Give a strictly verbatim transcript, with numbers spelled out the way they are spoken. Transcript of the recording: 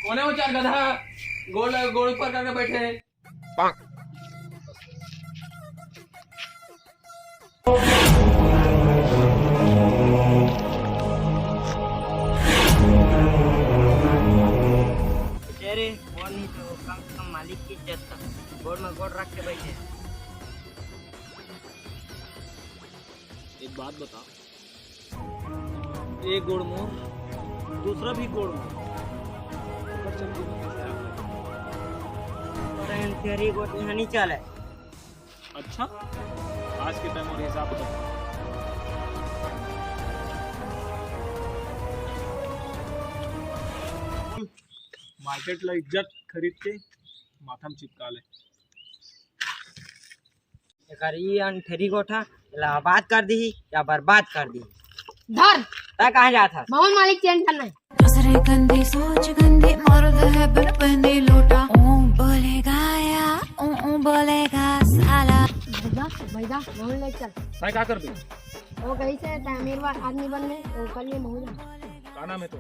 कौन है वो चार गधा गोड़ गोड़ ऊपर करके बैठे हैं? अरे, वो नहीं तो कम से कम मालिक की इज्जत था। गोड़ में गोड़ रख के बैठे। एक बात बता, एक गोड़ मोर, दूसरा भी गोड़ मोर। अरे, तेरी गोड़ यहाँ नहीं चले। अच्छा, आज के टाइम और हिसाब कर। मार्केट ला इज्जत खरीद के माथा में चिपका ले। एकर ई अंठेरी गोठा ला आबाद कर दी या बर्बाद कर दी। धर। तै कहाँ जात हस? बहुत मालिक चेंज करना है। दूसरे गंदी सोच गंदी मर्द है बिन पहने लोटा। ऊं बोलेगा या ऊं ऊं बोलेगा साला। भैया, भैया, महू ले चल। मैं का कर दूं? वो कहीं से अमीर आदमी बन गए, वो कर लिए महू। का नाम है तो?